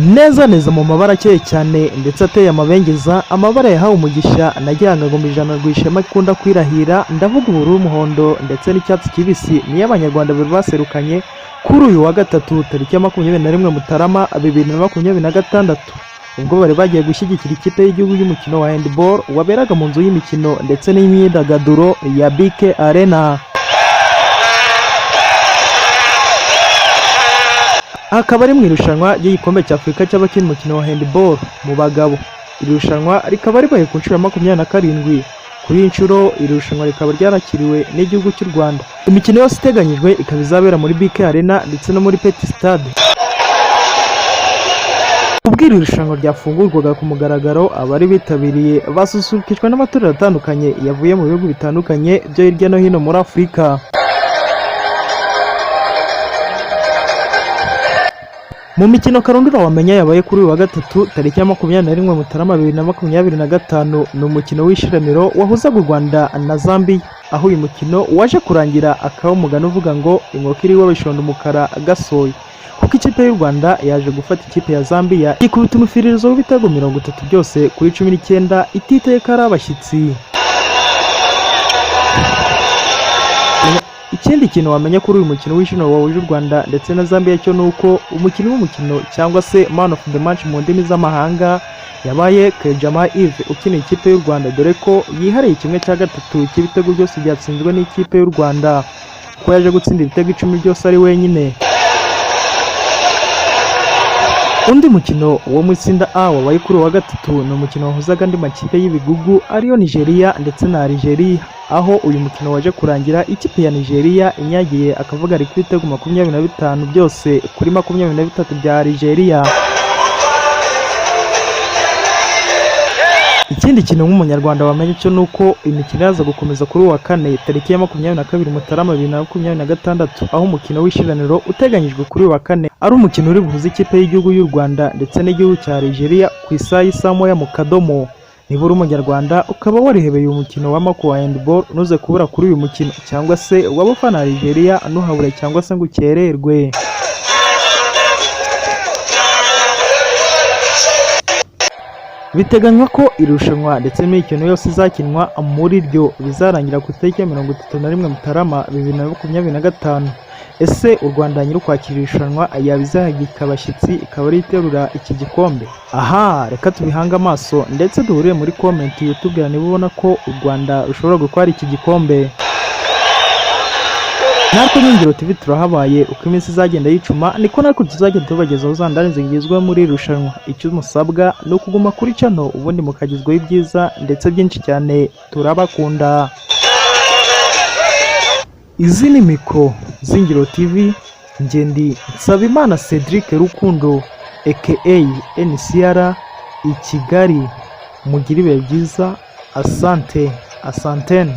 Neza neza mu mabara akeye cyane ndetse ateye amabengeza, amabara yahawe umugisha na Gihanga Ngoma Ijana Rwishema akunda kwirahira, ndavuga ubururu, umuhondo ndetse n'icyatsi kibisi, niyo Abanyarwanda bari baserukanye kuri uyu wa gatatu tariki ya 21 Mutarama 2026, ubwo bari bagiye gushyigikira ikipe y'igihugu y'umukino wa handball waberaga mu nzu y'imikino ndetse n'imyidagaduro ya BK Arena. Akaba ari mu irushanwa ry'igikombe cya Afurika cy'abakina umukino wa handball mu bagabo. Iri rushanwa rikaba ribaye ku nshuro ya 27. Kuri iyi nshuro iri rushanwa rikaba ryarakiriwe n'igihugu cy'u Rwanda. Imikino yose iteganyijwe ikaba izabera muri BK Arena ndetse no muri Petit Stade. Ubwo iri rushanwa ryafungurwaga ku mugaragaro, abari bitabiriye basusurukijwe n'amatorero atandukanye yavuye mu bihugu bitandukanye byo hirya no hino muri Afurika. Mu mikino karundura wamenya yabaye kuri uyu wa gatatu tariki ya 21 Mutarama 2025, ni umukino w'ishiraniro wahuzaga u Rwanda na Zambia, aho uyu mukino waje kurangira akaba umugani uvuga ngo inkoko iriwe bishonda umukara gasoye, kuko ikipe y'u Rwanda yaje gufata ikipe ya Zambia ikubita umufiririzo w'ibitego 30 byose kuri 19 ititaye ko ari abashyitsi. Ikindi kintu wamenya kuri uyu mukino w'ishiraniro wahuje u Rwanda ndetse na Zambia cyo ni uko umukinnyi w'umukino cyangwa se man of the match mu ndimi z'amahanga yabaye Kejama Yves ukina ikipe y'u Rwanda, dore ko yihariye 1/3 cy'ibitego byose byatsinzwe n'ikipe y'u Rwanda, kuko yaje gutsinda ibitego 10 byose ari wenyine. Undi mukino wo mu itsinda A wabaye kuri uwa gatatu ni umukino wahuzaga andi makipe y'ibigugu ariyo Nigeria ndetse na Algeria, aho uyu mukino waje kurangira ikipe ya Nigeria inyagiye akavuga ari ku ibitego 25 byose kuri 23 bya Algeria. Ikindi kintu nk'umunyarwanda wamenya cyo ni uko imikino iraza gukomeza kuri uwa kane tariki ya 22 Mutarama 2026, aho umukino w'ishiraniro uteganyijwe kuri uyu wa kane ari umukino uri buhuze ikipe y'igihugu y'u Rwanda ndetse n'igihugu cya Algeria ku isaha y'isaa moya mu kadomo. Niba uri umunyarwanda ukaba warihebeye umukino wa mako wa handball, ntuze kubura kuri uyu mukino, cyangwa se waba ufana Algeria ntuhabure cyangwa se ngo ukererwe. Biteganywa ko irushanwa ndetse n'imikino yose izakinwa muri ryo bizarangira ku itariki ya 31 Mutarama 2025. Ese u Rwanda nyiri ukwakira irushanwa yaba izahagika abashyitsi ikaba ari iterura iki gikombe? Aha reka tubihange amaso ndetse duhurire muri comment utubwira niba ubona ko u Rwanda rushobora gutwara iki gikombe. Natwe Nkingiro TV turahabaye, uko iminsi izagenda yicuma niko natwe tuzagenda tubagezaho za ndani zigezweho muri iri rushanwa. Icyo musabwa ni ukuguma kuri channel ubundi mukagezwaho ibyiza ndetse byinshi cyane. Turabakunda. Izi ni mikoro Zingiro TV, njye ndi Nsabimana Cedric Rukundo aka NCR i Kigali. Mugire ibihe byiza, asante, asantene.